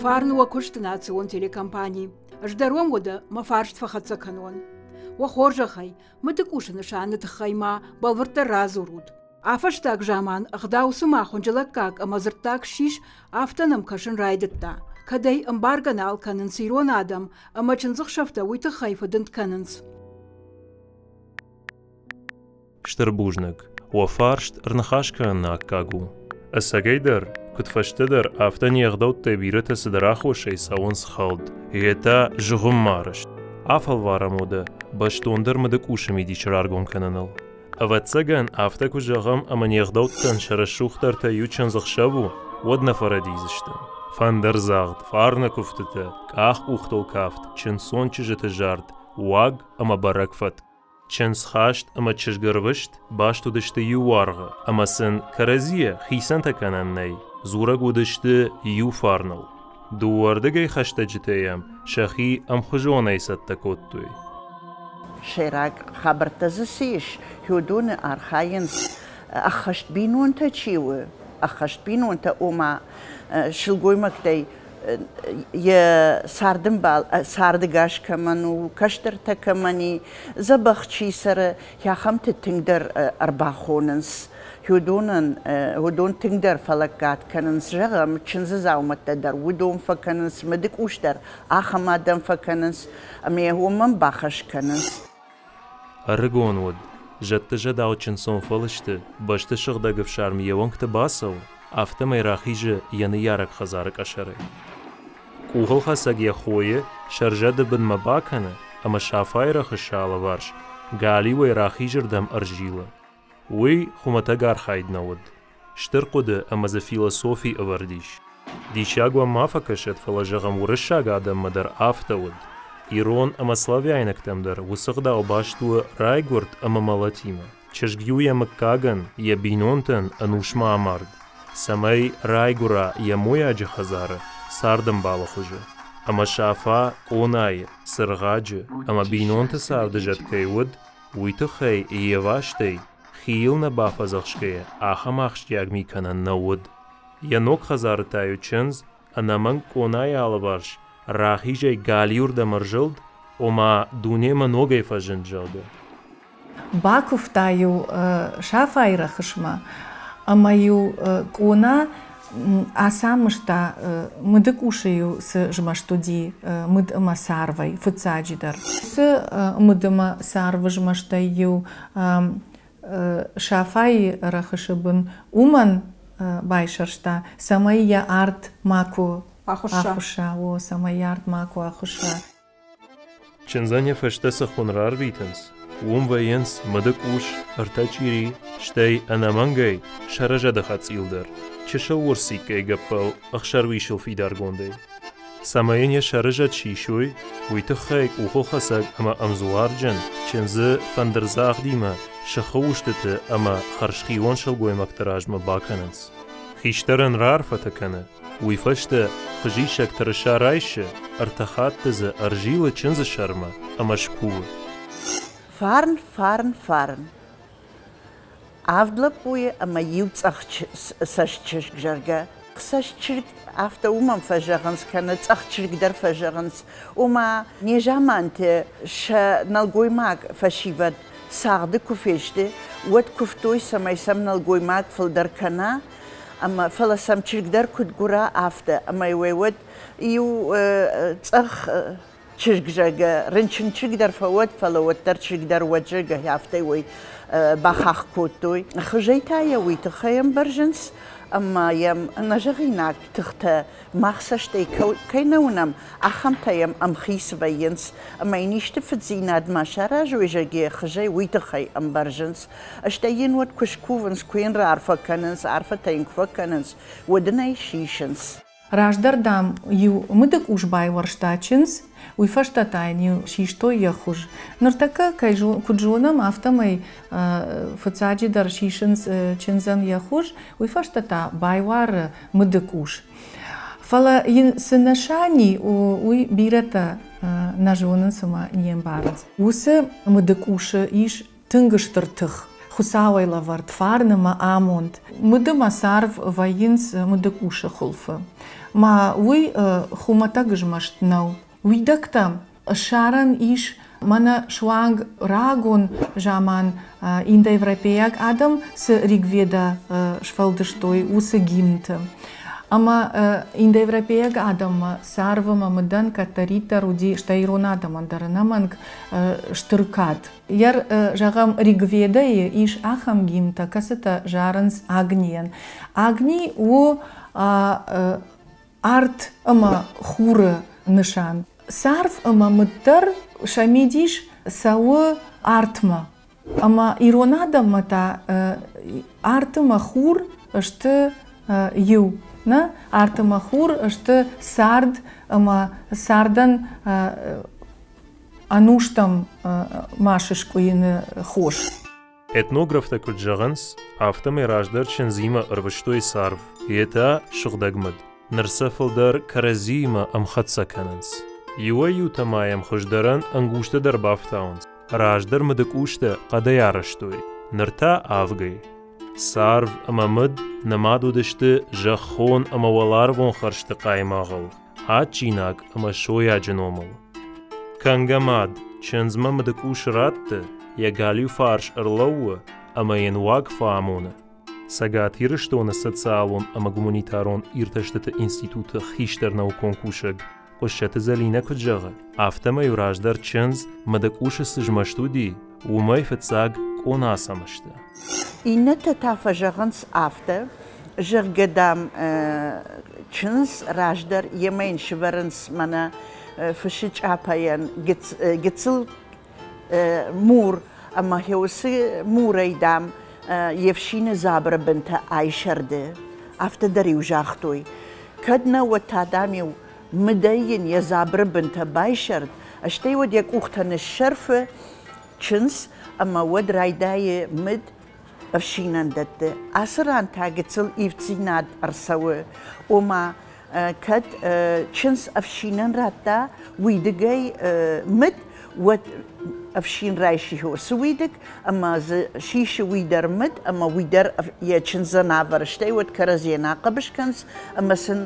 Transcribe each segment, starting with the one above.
Фарн уӕ куысты национ телекомпани. Ӕз дӕр уӕм уӕдӕ мӕ фарст фӕхӕццӕ кӕнон. Уӕ хорзӕхӕй, мыдыкъусы нысаны тыххӕй ма бӕлвырддӕр радзурут. Афӕстаг заман ӕгъдау цыма хуынджылӕггаг ӕмӕ дзырддаг ссис, афтӕ нӕм кӕсын райдыдта. Кӕд ӕй ӕмбаргӕ нал кӕнынц ирон адӕм ӕмӕ чындзыхсӕвтӕ уый тыххӕй фыдынд кӕнынц. Стыр бузныг. Уӕ фарст ӕрныхас кӕныны аккаг у. Ӕцӕгӕйдӕр, куыд фӕстӕдӕр, афтӕ не гъдӕуттӕй бирӕтӕ цыдӕр аххосӕй цӕуынц хӕлд, йе та зыгъуыммӕ арӕзт. Афӕлварӕм уӕдӕ бӕстондӕр мыдыкъусы мидис раргом кӕныныл. Ӕвӕццӕгӕн, афтӕ куы зӕгъӕм, ӕмӕ не гъдӕуттӕн сӕ рӕсугъддӕртӕй иу чындзӕхсӕв у, уӕд нӕ фӕрӕдийдзыстӕм. Фӕндырдзагъд, фарны куывтытӕ, къах-къухтыл кафт, чындздзон чызджыты зард, уаг ӕмӕ бӕрӕг фӕтк. Чындзхаст ӕмӕ чызгӕрвыст баст уыдысты иу уаргъы, ӕмӕ сын кӕрӕдзийӕ хицӕнтӕ кӕнӕн нӕй, дзурӕг уыдысты иу фарныл. Дыууӕрдыгӕй хӕстӕджытӕ йӕм сӕхи ӕмхуызонӕй цӕттӕ кодтой. Сӕйраг хабӕрттӕ дзы цы ис, уыдоны архайынц, ӕххӕст бинонтӕ чи у, ӕххӕст бинонтӕ, ома сылгоймӕгтӕй йӕ цардӕмбал цардыгас кӕмӕн у, кӕстӕртӕ кӕмӕн и, дзӕбӕх чи цӕры, ахӕмты тынгдӕр ӕрбахонынц. Уыдонӕн уыдон тынгдӕр фӕлӕггад кӕнынц, зӕгъӕм, чындзы дзаумӕттӕ дӕр уыдон фӕкӕнынц, мыдыкъус дӕр ахӕм адӕм фӕкӕнынц ӕмӕ уымӕн бахӕс кӕнынц. Ӕрыгон уыд, зӕдты зӕдау чындздзон фӕлысты, бӕсты сыгъдӕг ӕфсарм йе уӕнгты бацӕуы, афтӕмӕй рахизы йӕ ныййарӕг хӕдзары къӕсӕрӕй. Къухылхӕцӕг йӕ хойы сӕрзӕды бынмӕ бакӕны ӕмӕ Сафайы рӕхысы алыварс галиуӕй рахизырдӕм ӕрзилы. Уый хуымӕтӕг архайд нӕ уыд. Стыр хъуыды ӕмӕ дзы философи ӕвӕрд ис. Диссаг уӕм ма фӕкӕсӕд, фӕлӕ зӕгъӕм уырыссаг адӕммӕ дӕр афтӕ уыд. Ирон ӕмӕ славяйнӕгтӕм дӕр уыцы гъдау баст у райгуырд ӕмӕ мӕлӕтимӕ. Чызг-иу йӕ мыггагӕн, йӕ бинонтӕн ӕнусмӕ амард, цӕмӕй райгуыра йӕ мойаджы хӕдзары цардӕмбалы хуызы. Ӕмӕ Сафа къонайы, цыргъаджы ӕмӕ бинонты царды зӕд кӕй уыд, уый тыххӕй йе вастӕй, хийыл нӕ бафӕдзӕхсгӕйӕ, ахӕм ахсджиаг ми кӕнӕн нӕ уыд. Йӕ ног хӕдзары та-иу чындз ӕнӕмӕнг къонайы алыварс рахизӕй галиуырдӕм ӕрзылд, ома дунемӕ ногӕй фӕзынд, зӕгъгӕ. Бакуывта-иу Сафайы рӕхысмӕ ӕмӕ-иу къона ацамыдта, мыдыкъусы-иу цы змӕст уыди мыд ӕмӕ царвӕй, фыццаджыдӕр. Уыцы мыд ӕмӕ царвы змӕстӕй-иу Сафайы рӕхысы бын уымӕн байсӕрста, цӕмӕй йӕ арт макуы ахуысса, о, цӕмӕй йӕ арт макуы ахуысса. Чындзӕн йӕ фӕстӕ цы хуын рарвитынц, уым вӕййынц мыды къус, ӕртӕ чъири, стӕй ӕнӕмӕнгӕй сӕрызӕды хӕцъил дӕр, чысыл урсиккӕй гӕппӕл ӕхсӕрвисыл фидаргондӕй. Цӕмӕй йын йӕ сӕрызӕд сисой, уый тыххӕй къухылхӕцӕг ӕмӕ ӕмдзуарджын чындзы фӕндырдзагъдимӕ сыхы устыты ӕмӕ хӕрзхион сылгоймӕгты размӕ бакӕнынц. Хистӕрӕн раарфӕтӕ кӕны, уый фӕстӕ хызисӕг тырыса райсы, ӕртӕ хатты дзы ӕрзилы чындзы сӕрмӕ ӕмӕ скувы. Фарн, фарн, фарн. Авд лӕппуйы ӕмӕ иу цъӕх цӕст чызг, зӕгъгӕ. Цӕст чызг афтӕ уымӕн фӕзӕгъынц, кӕнӕ цъӕх чызг дӕр фӕзӕгъынц, ома незаманты сӕ нӕлгоймаг фӕсивӕд цагъды куы фесты, уӕд куывтой, цӕмӕй сӕм нӕлгоймаг фылдӕр кӕна, ӕмӕ фӕлӕ сӕм чызг дӕр куыд гуыра, афтӕ. Ӕмӕ уӕд иу цъӕх чызг, зӕгъгӕ, рынчын чызг дӕр фӕуӕд, фӕлӕ уӕддӕр чызг дӕр уӕд, зӕгъгӕ, афтӕ уый бахахх кодтой. Хызӕй та йӕ уый тыххӕй ӕмбӕрзынц, ӕмӕ йӕм ӕнӕзӕгъинаг тыхтӕ мах цӕстӕй кӕй нӕ уынӕм, ахӕмтӕ йӕм ӕмхиц вӕййынц, ӕмӕ йын исты фыддзинад ма саразой, зӕгъгӕ, хызӕй уый тыххӕй ӕмбӕрзынц. Стӕй йын уӕд куы скувынц, куы йын раарфӕ кӕнынц, арфӕтӕ йын куы фӕкӕнынц, уӕд ын ӕй сисынц. Раздӕр, дам, иу мыдыкъус байуӕрста чындз, уый фӕстӕ та йын-иу систой йӕ хуыз. Ныртӕккӕ, кӕй куыд зонӕм, афтӕмӕй фыццаджыдӕр сисынц чындзӕн йӕ хуыз, уый фӕстӕ та байуары мыдыкъус. Фӕлӕ йын цы нысан и, уый бирӕтӕ нӕ зонынц ӕмӕ не мбарынц. Уыцы мыдыкъусы ис тынг стыр тых. Хуыцауӕй лӕвӕрд фарн ӕмӕ амонд. Мыды мӕ царв вӕййынц мыдыкъусы хуылфы. Ма уый хуымӕтӕг змӕст нӕу. Уидӕгтӕ ссарӕн ис мӕнӕ суанг рагон заман индоевропейаг адӕм цы Ригведа сфӕлдыстой, уыцы гимнты. Ӕмӕ индоевропейаг адӕммӕ царв ӕмӕ мыдӕн кӕддӕриддӕр уыди, стӕй ирон адӕмӕн дӕр ӕнӕмӕнг стыр кад. Йӕ, зӕгъӕм, Ригведӕйы ис ахӕм гимнтӕ, кӕцытӕ зарынц Агнийӕн. Агни у арт ӕмӕ хуры нысан. Царв ӕмӕ мыд дӕр сӕ мидис цӕуы артмӕ. Ӕмӕ ирон адӕммӕ та арт ӕмӕ хур сты иу. Нӕ? Арт ӕмӕ хур сты цард ӕмӕ цардӕн ӕнустӕм ма сыскъуыйыны хос. Этнографтӕ куыд зӕгъынц, афтӕмӕй раздӕр чындзимӕ ӕрвыстой царв, йе та сыгъдӕг мыд. Ныр сӕ фылдӕр кӕрӕдзиимӕ ӕмхӕццӕ кӕнынц. Иуӕй-иутӕ ма йӕм хуыздӕрӕн ӕнгузтӕ дӕр бафтауынц. Раздӕр мыдыкъустӕ хъӕдӕй арӕзтой, ныр та авгӕй. Царв ӕмӕ мыд нымад уыдысты зӕххон ӕмӕ уӕларвон хӕрзты хъаймагъыл, адджинаг ӕмӕ сойаджы номыл. Кӕнгӕ мад чындзмӕ мыдыкъус ратты, йӕ галиу фарс ӕрлӕууы ӕмӕ йын уаг фӕамоны. Цӕгат Ирыстоны социалон ӕмӕ гуманитарон иртӕстыты институты хистӕр наукон кусӕг Хъуыссӕты Зӕлинӕ куыд зӕгъы, афтӕмӕй раздӕр чындз мыдыкъусы цы змӕст уыди, уымӕй фыццаг къона сӕмысты. Иннӕтӕ та фӕзӕгъынц афтӕ, зӕгъгӕ, дам, чындз раздӕр йемӕ йын сывӕрынц мӕнӕ фысы чъапӕйӕн гыццыл мур, ӕмӕ уыцы мурӕй, дам, йе фсины дзабыры бынтӕ айсӕрды. Афтӕ дӕр-иу загътой. Кӕд нӕ, уӕд та, дам-иу мыдӕй йын йӕ дзабыры бынтӕ байсӕрд, стӕй уӕд йӕ къухтӕ ныссӕрфы чындз ӕмӕ уӕд райдайы мыд ӕфсинӕн дӕтты. Ацы ран та гыццыл ивддзинад ӕрцӕуы, ома кӕд чындз ӕфсинӕн радта уидыгӕй мыд, уӕд ӕфсин райсы цы уидыг ӕмӕ дзы сисы уый дӕр мыд ӕмӕ уый дӕр йӕ чындзӕн авӕры, стӕй уӕд кӕрӕдзийӕн ахъӕбыс кӕнынц ӕмӕ сын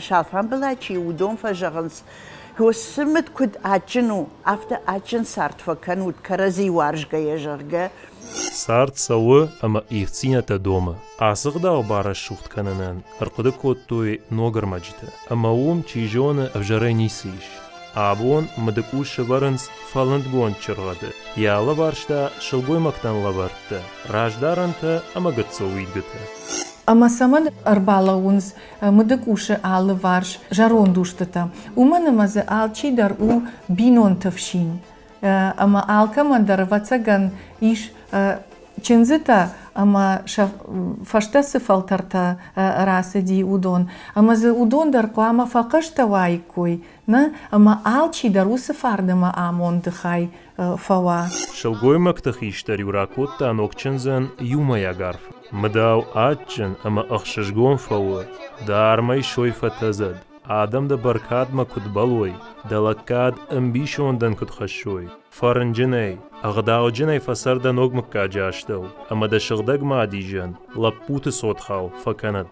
салфамбылай чи у, уыдон фӕзӕгъынц, Цы мыд куыд адджын у, афтӕ адджын цард фӕкӕнут кӕрӕдзи уарзгӕйӕ, зӕгъгӕ. Цард цӕуы ӕмӕ ивддзинӕдтӕ домы. Ацы гъдау барӕсугъд кӕнынӕн ӕрхъуыды кодтой ног ӕрмӕджытӕ. Ӕмӕ уым, чи зоны, ӕвзӕрӕй ницы ис. Абон мыдыкъус сӕвӕрынц фӕлындгонд чыргъӕды. Йӕ алыварс та сылгоймӕгтӕн лӕвӕрттӕ, раздарӕнтӕ ӕмӕ гыццыл уидгуытӕ. Ӕмӕ цӕмӕн ӕрбалӕууынц мыдыкъусы алыварс зӕронд устытӕ? Уымӕн ӕмӕ дзы алчидӕр у бинонты фсин. Ӕмӕ алкӕмӕн дӕр, ӕвӕццӕгӕн, ис чындзытӕ ӕмӕ сӕ фӕстӕ цы фӕлтӕртӕ рацыди, уыдон. Ӕмӕ дзы уыдон дӕр хъуамӕ фӕхъӕстӕ уаиккой, нӕ? Ӕмӕ алчидӕр уыцы фарн ӕмӕ амонды хай фӕуа. Сылгоймӕгты хистӕр-иу ракодта ног чындзӕн иумӕйаг арфӕ. Мыдау адджын ӕмӕ ӕхсызгон фӕуы, дӕ армӕй сой фӕтӕдзӕд, адӕм дӕ бӕркадмӕ куыд бӕлой, дӕ лӕггад ӕмбисондӕн куыд хӕссой. Фӕрнджынӕй, ӕгъдауджынӕй фӕцӕр дӕ ног мыггаджы астӕу ӕмӕ дӕ сыгъдӕг мадизӕн лӕппуты цотхал фӕкӕнӕд.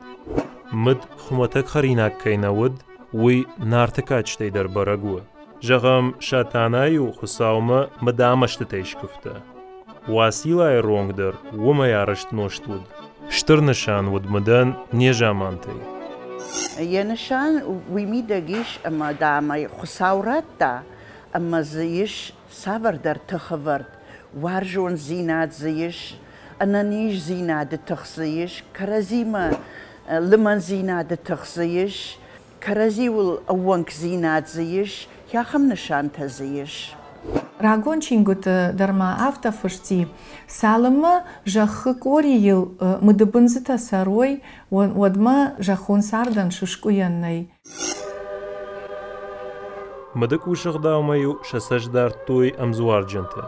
Мыд хуымӕтӕг хӕринаг кӕй нӕ уыд, уый Нарты кадджытӕй дӕр бӕрӕг у. Зӕгъӕм, Сатана-иу Хуыцаумӕ мыдамӕстытӕй скуывта. Уацилайы ронг дӕр уымӕй арӕзт нозт уыд. Стыр нысан уыд мыдӕн незамантӕй. Йӕ нысан уый мидӕг ис, ӕмӕ, дам ӕй Хуыцау радта, ӕмӕ дзы ис цавӕрдӕр тыхӕвӕрд, уарзондзинад дзы ис, ӕнӕниздзинады тых дзы ис, кӕрӕдзимӕ лымӕндзинады тых дзы ис, кӕрӕдзиуыл ӕууӕнкдзинад дзы ис, ахӕм нысантӕ дзы ис. Рагон чингуыты дӕр ма афтӕ фысти, цалынмӕ зӕххы къорийыл мыдыбындзытӕ цӕрой, уӕдмӕ зӕххон цардӕн сыскъуыйӕн нӕй. Мыдыкъусы ӕгъдаумӕ-иу сӕ цӕст дардтой ӕмдзуарджынтӕ.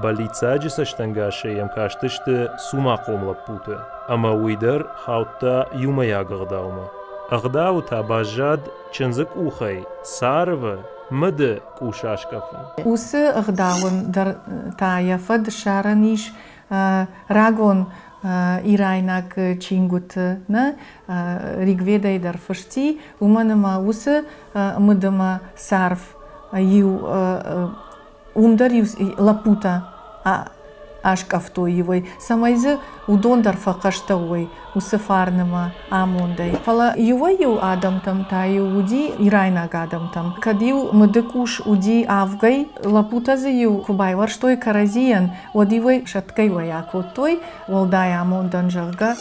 Бӕллиццаджы цӕстӕнгасӕй йӕм кастысты цумахъом лӕппутӕ, ӕмӕ уый дӕр хаудта иумӕйаг ӕгъдаумӕ. Ӕгъдауы та баззад чындзы къухӕй царвы, мыды къус аскъӕфын. Уыцы ӕгъдауӕн дӕр та йӕ фӕд ссарӕн ис. Рагон ирайнаг чингуыты нӕ Ригведӕй дӕр фысти, уымӕн ӕмӕ уыцы мыд ӕмӕ царв иу уым дӕр иу лӕппутӕ аскъӕфтой иуӕй, цӕмӕй дзы уыдон дӕр фӕхъӕстӕ уой уыцы фарнымӕ амондӕй. Фӕлӕ иуӕй-иу адӕмтӕм та-иу уыди ирайнаг адӕмтӕм. Кӕд-иу мыды къус уыди авгӕй, лӕппутӕ дзы-иу куы байуӕрстой кӕрӕдзийӕн, уӕд-иу ӕй сӕтгӕй уӕй акодтой, уӕлдай амондӕн, зӕгъгӕ.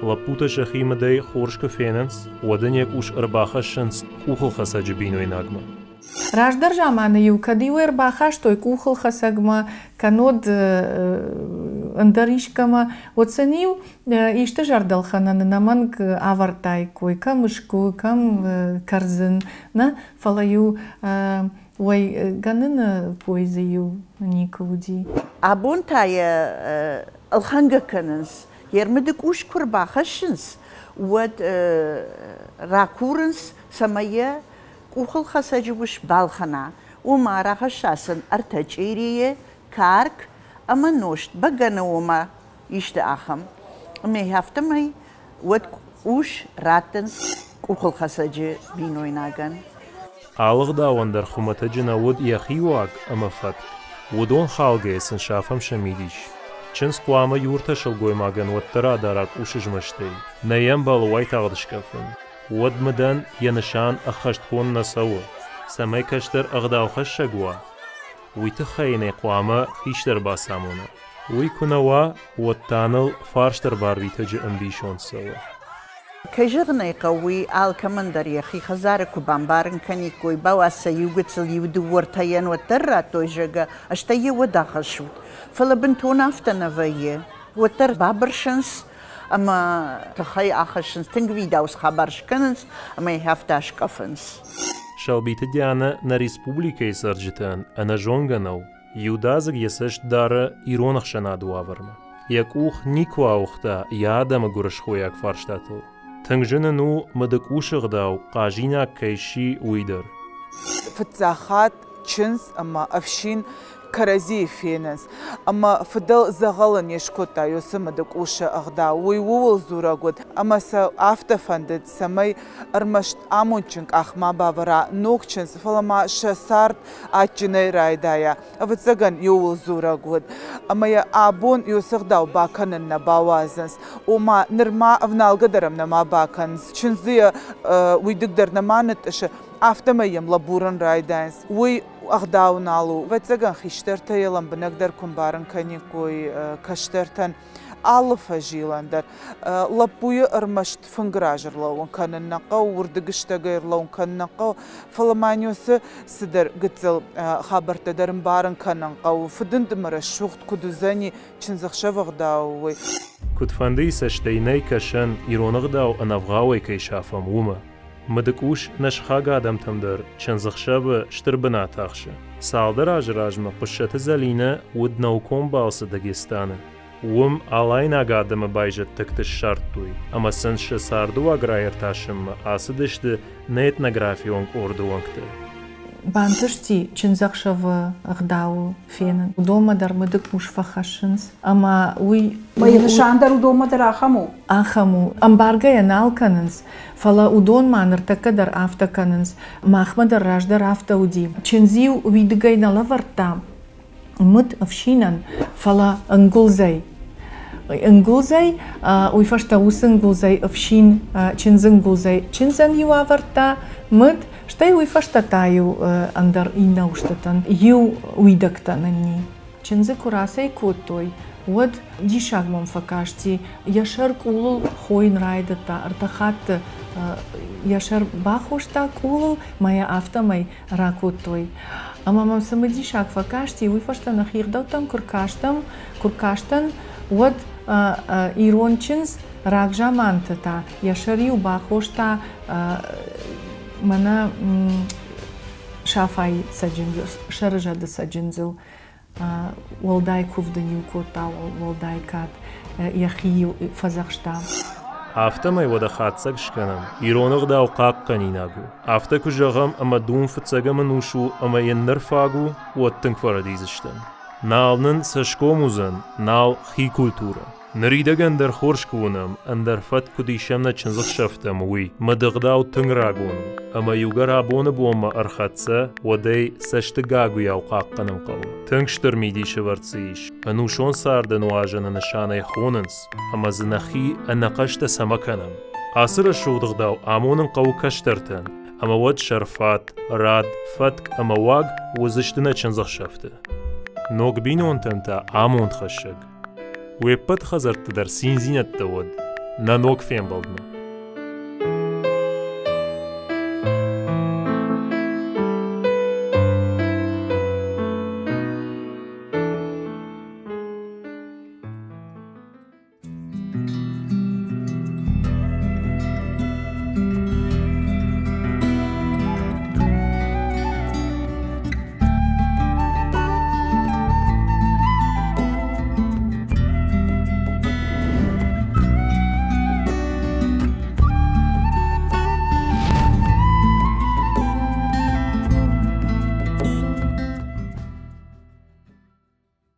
Лӕппутӕ сӕхи мыдӕй хорз куы фенынц, уӕд ын йӕ къус ӕрбахӕссынц къухылхӕцӕджы бинойнагмӕ. Раздӕр заманы-иу кӕд-иу ӕрбахастой къухылхӕцӕгмӕ, кӕннод ӕндӕр искӕмӕ, уӕд сын-иу исты зӕрдӕлхӕнӕн ӕнӕмӕнг авӕрдтаиккой, кӕм искуы, кӕм кӕрдзын, нӕ, фӕлӕ-иу уӕйгӕныны кой дзы-иу никуы уыди. Абон та йӕ ӕлхӕнгӕ кӕнынц. Йе рмыды къус куы рбахӕссынц, уӕд ракурынц, цӕмӕй йӕ къухылхӕцӕджы ус балхӕна, уымӕ рахӕсса сын ӕртӕ чъирийы, карк ӕмӕ нозт, бӕгӕны ома исты ахӕм. Ӕмӕ афтӕмӕй уӕд ус раттынц къухылхӕцӕджы бинойнагӕн. Алы гъдауӕн дӕр хуымӕтӕджы нӕ уыд йӕхи уаг ӕмӕ фӕтк. Уыдон халгӕйӕ сын сафӕм сӕ мидис. Чындз хъуамӕ иу-ӕртӕ сылгоймагӕн уӕддӕр адара къусызмӕстӕй. Нӕ йӕ ӕмбӕлы уайтагъд скъӕфын. Уӕд мыдӕн йӕ нысан ӕххӕстгонд нӕ цӕуы. Цӕмӕй кӕстӕр ӕгъдаухӕссӕг уа, уый тыххӕй йын ӕй хъуамӕ хистӕр бацамона. Уый куы нӕ уа, уӕд та ныл фарст ӕрбарвитӕджы ӕмбисонд цӕуы. Кӕй зӕгъын ӕй хъӕуы, уый алкӕмӕн дӕр йӕхи хӕдзары куы бамбарын кӕниккой, бауадз сӕ иу гыццыл иу-дыууӕ ӕртӕйӕн уӕддӕр радтой, зӕгъгӕ, стӕй йӕ уӕд ахӕссут. Фӕлӕ бынтон афтӕ нӕ вӕййы. Уӕддӕр бабырсынц ӕмӕ тыхӕй ахӕссынц, тынг видауц хабар скӕнынц ӕмӕ йӕ афтӕ аскъӕфынц. Сӕлбиты Дианӕ нӕ республикӕйы цӕрджытӕн ӕнӕзонгӕ нӕу, иудадзыг йӕ цӕст дары ирон ӕхсӕнады уавӕрмӕ. Йӕ къух никуы ауыгъта йӕ адӕмы гуырысхойаг фарстатыл. Тынг зын ын у мыдыкъусы гъдау хъазинаг кӕй сси, уый дӕр. Фыццаг хатт чындз ӕмӕ ӕфсин кӕрӕдзийы фенынц. Ӕмӕ фыдӕл дзӕгъӕлы не скодта уыцы мыдыкъусы ӕгъдау. Уый ууыл дзурӕг уыд, ӕмӕ сӕ афтӕ фӕндыд, цӕмӕй ӕрмӕст амондджын къах ма бавӕра ног чындз, фӕлӕ ма сӕ цард адджынӕй райдайа. Ӕвӕццӕгӕн, иууыл дзурӕг уыд. Ӕмӕ йӕ абон уыцы ӕгъдау бакӕнын нӕ бауадзынц. Ома, нырма ӕвналгӕ дӕр ӕм нӕма бакӕнынц, чындзы йӕ уыйдыг дӕр нӕма нытътъысы, афтӕмӕй йӕм лӕбурын райдайынц. Уый ӕгъдау нал у. Ӕвӕццӕгӕн, хистӕртӕ йӕ лӕмбынӕгдӕр куы ӕмбарын кӕниккой кӕстӕртӕн, алы фӕзилӕн дӕр. Лӕппуйы ӕрмӕст фынг раз ӕрлӕууын кӕнын нӕ хъӕуы, уырдыгыстӕгӕй ӕрлӕууын кӕнын нӕ хъӕуы, фӕлӕ ма уыцы цыдӕр гыццыл хабӕрттӕ дӕр ӕмбарын кӕнын хъӕуы. Фыдынд ӕмӕ рӕсугъд куыд уыдзӕни чындзӕхсӕвы ӕгъдау, уый. Куыдфӕндыйы цӕстӕй нӕй кӕсӕн, ирон ӕгъдау ӕнӕвгъауӕй кӕй сафӕм, уымӕ. Мыдыкъус нӕ сыхаг адӕмтӕм дӕр чындзӕхсӕвы стыр бынат ахсы. Цалдӕр азы размӕ Хъуыссӕты Зӕлинӕ уыд наукон балцы Дагестаны. Уым алайнаг адӕмы байзӕддӕгты ссардтой ӕмӕ сын сӕ цардыуаг раиртасынмӕ ацыдысты нӕ этнографион къорды уӕнгтӕ. Бантысти чындзӕхсӕвы ӕгъдауы фенын. Уыдонмӕ дӕр мыдыкъус фӕхӕссынц ӕмӕ уый Мӕйы нысан дӕр уыдонмӕ дӕр ахӕм у? Ахӕм у. Ӕмбаргӕ йӕ нал кӕнынц, фӕлӕ уыдон ма ныртӕккӕ дӕр афтӕ кӕнынц. Махмӕ дӕр раздӕр афтӕ уыди. Чындз-иу уидыгӕй нӕ лӕвӕрдта мыд ӕфсинӕн, фӕлӕ ӕнгуылдзӕй. Ӕнгуылдзӕй, уый фӕстӕ уыцы ӕнгуылдзӕй ӕфсин чындзы ӕнгуылдзӕй чындзӕн-иу авӕрдта мыд, стӕй уый фӕстӕ та-иу ӕндӕр иннӕ устытӕн иу уидӕгтӕ нынни. Чындзы куы рацӕй кодтой, уӕд диссаг мӕм фӕкасти, йӕ сӕр къулыл хойын райдыдта, ӕртӕ хатты йӕ сӕр бахоста къулыл мӕ йӕ афтӕмӕй ракодтой. Ӕмӕ мӕм цымыдисаг фӕкасти, уый фӕстӕ нӕхи ӕгъдӕуттӕм куы ркастӕн, куы ркастӕн, уӕд ирон чындз рагзаманты та йӕ сӕр-иу бахоста мӕнӕ Сафайы цӕджындзыл, сӕрызӕды цӕджындзыл уӕлдай куывд ын-иу кодта, уӕлдай кад йӕхи-иу фӕдзӕхста. Афтӕмӕй уӕдӕ хатдзӕг скӕнӕм, ирон ӕгъдау хъахъхъӕнинаг у. Афтӕ куы зӕгъӕм, ӕмӕ дун фыццӕгӕм ӕнус у ӕмӕ йын ныр фаг у, уӕд тынг фӕрӕдидзыстӕм. Нал нын цӕсгом уыдзӕн, нал хи культурӕ. Ныридӕгӕн дӕр хорз куы уынӕм, ӕндӕр фӕтк куыд исӕм нӕ чындзыхсӕвтӕм, уый. Мыдыгъдау тынг рагон у, ӕмӕ иугӕр абоны бонмӕ ӕрхӕццӕ, уӕд ӕй цӕсты гагуыйау хъахъхъӕнын хъӕуы. Тынг стыр мидисӕвӕрд дзы ис. Ӕнусон царды нуазӕны нысанӕй хонынц, ӕмӕ дзы нӕхи ӕнӕхъӕстӕ цӕмӕ кӕнӕм? Ацы рӕсугъд ӕгъдау амонын хъӕуы кӕстӕртӕн, ӕмӕ уӕд сӕрфат, рад, фӕтк ӕмӕ уаг уыдзысты нӕ чындзӕхсӕвты. Ног бинонтӕн та амондхӕссӕг. Уе ппӕт хӕдзӕртты дӕр циндзинӕдтӕ уӕд. Нӕ ног фембӕлдмӕ!